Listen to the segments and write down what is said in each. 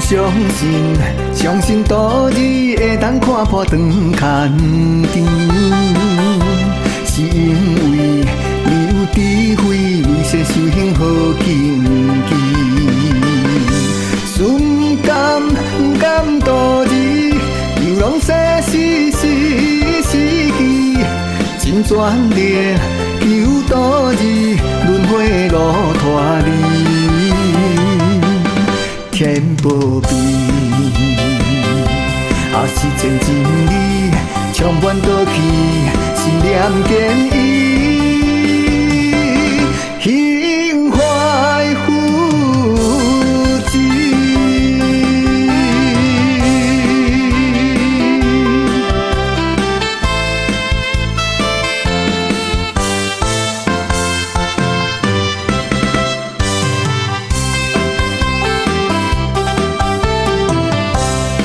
相信，相信多日會當看破長牽甜，是因為你有智慧，為世修行好境界。心甘毋甘獨自，流浪世事是時機，盡全力求度日，輪迴路脫離。天無邊，啊實踐真理，充滿道氣，信念堅毅，胸懷福祉。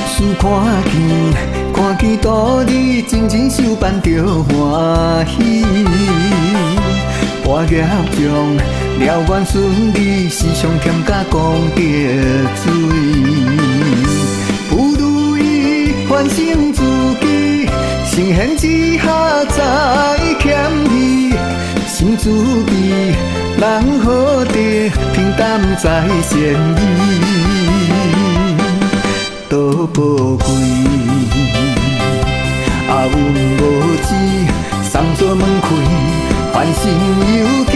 思看見，看見度日真真相伴著歡喜，破業障了願順利，時常添加功德水，不如意反省自己，聖賢之下知謙卑，心慈悲，人好德，平淡在善意。多寶貴，啊，阮無錢，送做門開，凡心有期，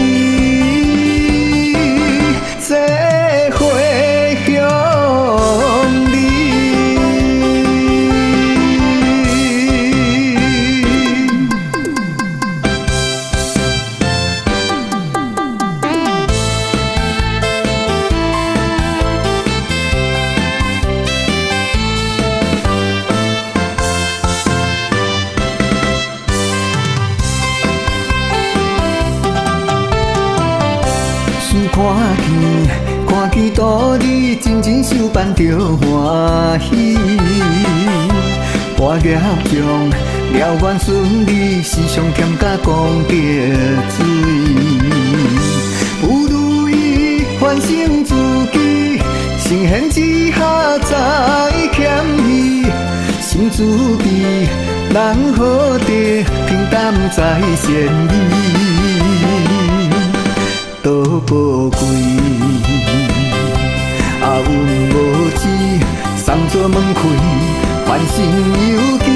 這回向你。思看見，看見度日真真相伴著歡喜，破業障了願順利，時常添加功德水，不如意反省自己，聖賢之下知謙卑，心慈悲，人好德，平淡在善意。多寶貴，啊，阮無錢，送做門開，凡心有期。